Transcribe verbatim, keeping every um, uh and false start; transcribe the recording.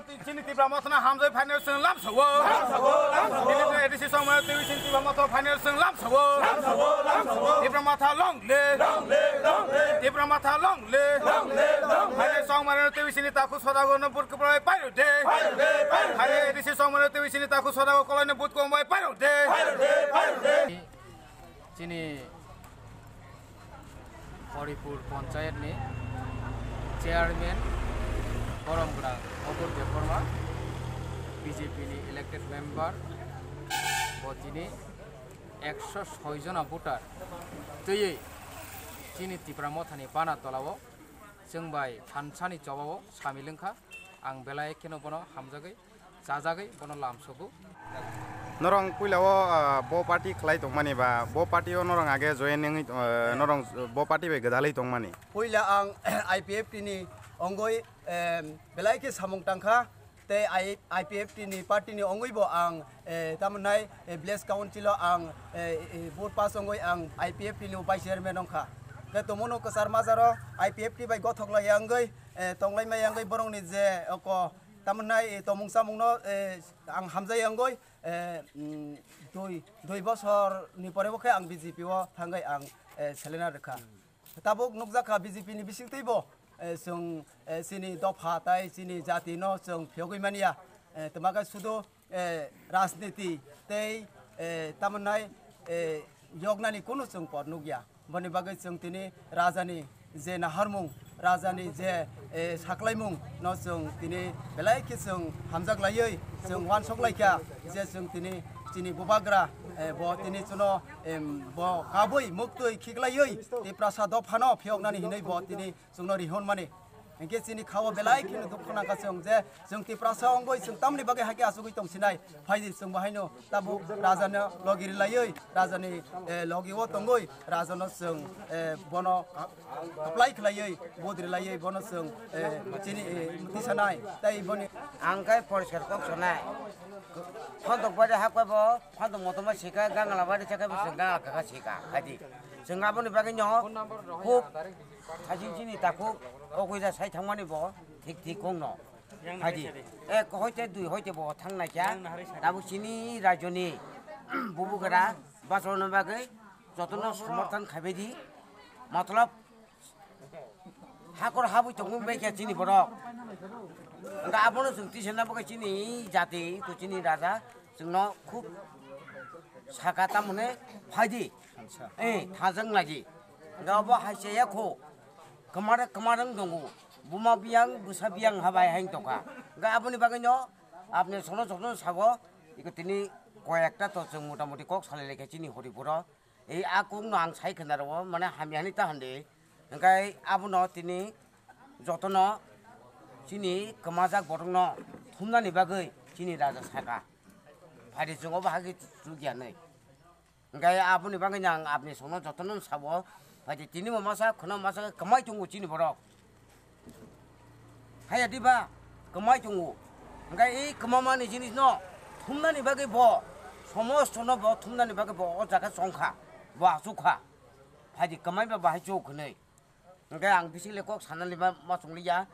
Chini Tipra Motha no hamjai phainai chwng lamsao. Chini A D C songmani twi chini Tipra Motha phainai chwng lamsao. Tipra Motha long live. Tipra Motha long live. Phainai songmani twi chini takhuk sodago no vote kwplai pairok de. Phainai A D C songmani twi chini takhuk sodago kwlaino vote kwmai pairok de. Chini Horipur Panchayat ni Chairman Borom Grang Obur Debbarma, B J P ni elected member, bo tini ekso soi jona voter twiwi chini Tipra Motha ni bana tola o chwng bai thansa ni choba o samil wngkha. Ang belai kheno bono hamjagwi chajagwi bono lamsogo. Norong puila o, ah, bo party khlai tongmani ba bo party o norong age join wngwi, ah, norong bo party bai gwdalwi tongmani? Puila ang I P F T ni ongoi, em, belai khe samung tangkha, tei I-, I P F T ni party ni ongoi bo ang, eh, tamonnai, eh, village council o ang, eh, eh, vote pass ongoi ang I P F T ni vice chairman ongkha. Khe tomono kwchar majaro I P F T bai gothok lai yangwi, eh, tonglai mai yangwi borokni je oko tamonnai, eh, tomung chamungno, eh, ang hamjai yangwi, eh, mm, dui, dui bosor ni pore bo khe ang B J P o thangwi ang, eh, selena rwkha. Tabuk nukjakha B J P ni bisingtwi bo, eh, chwng, eh, chini dopha tai chini jati no chwng phiyogwi manya. Eh, twma khe sudu, eh, rajniti tei, eh, tamonnai, eh, yoknani kunu chwng por nukya. Boni bagwi chwng tini rajani je naharmung, rajani je, eh, saklaimung no chwng tini belai khe chwng hamjak laiwi chwng uansuk laikha je chwng tini chini bubagra, eh, bo tini chuno, em, bo kabui muktwi khiklaiwi Tiprasa dophano phiyoknani hinwi bo tini chwngno rihormani. Hinkhe chini khao belai kheno dukhu nangkha chwng je chwng Tiprasa wngwi chwng tamni bagwi haikhe achugwi tongsinai. Phaidi chwng bo haino tabuk rajano logi rwlaiwi, rajani, eh, logi o tongwi rajano chwng, eh, bono apply khlaiwi, vote rwlaiwi bono chwng, eh, chini, eh, tisanai. Tai boni ang khe poriskar kok sanai. Phantok bai hakbai bo, phantok motom bai sika, gangla bai sika, bo chwng gangla kaka sika. Haidi chwng aboni bagwi no khub Saiching chini takhuk o kuisa sai thangmani bo thik thik kongno. Phaidi. Ek hoite dui hoite bo thang naikha. Tabuk chini rajyoni bubugra bachorno bagwi jotono somorthan khaibaidi. Matlab hakor habwi tongmung baikha chini borok. Hwnkhe abono chwng tisana bagwi chini jati, chini raja. Chwngno khub saka tamoni phaidi. Thansa. Eh, thajak naidi. Hwnkhe obo hai chaya kho. Kwmar, kwmar wng tongo. Buma biyang, bwsa biyang habai hai tongkha. Hwnkhe aboni bagwino apni sono jotono sago. Iko tini koyekta to chwng motamoti kok salai laikha chini Horipuro. Ei a kokno ang sai khna rwo, mane hamya hinwi ta hwn di. Hwnkhe abono tini jotono chini kwmajak borokno thumnani bagwi chini raja saka. Phaidi chwng obo hai khe chukya hinwi. Hwnkhe aboni bagwino ang apni songno jotono sabo. Phaidi tini bo masa, khwna masa khe kwmai tongo chini borok. Haya diba kwmai tongo. Hwnkhe ei kwmamani jinisno thumnani bagwi bo, somostono bo thumnani bagwi bo o jaga chongkha, bo achukha. Phaidi kwmaiba bahai chuk hinwi. Hwnkhe ang bising le kok sanani ma, ma chungliya.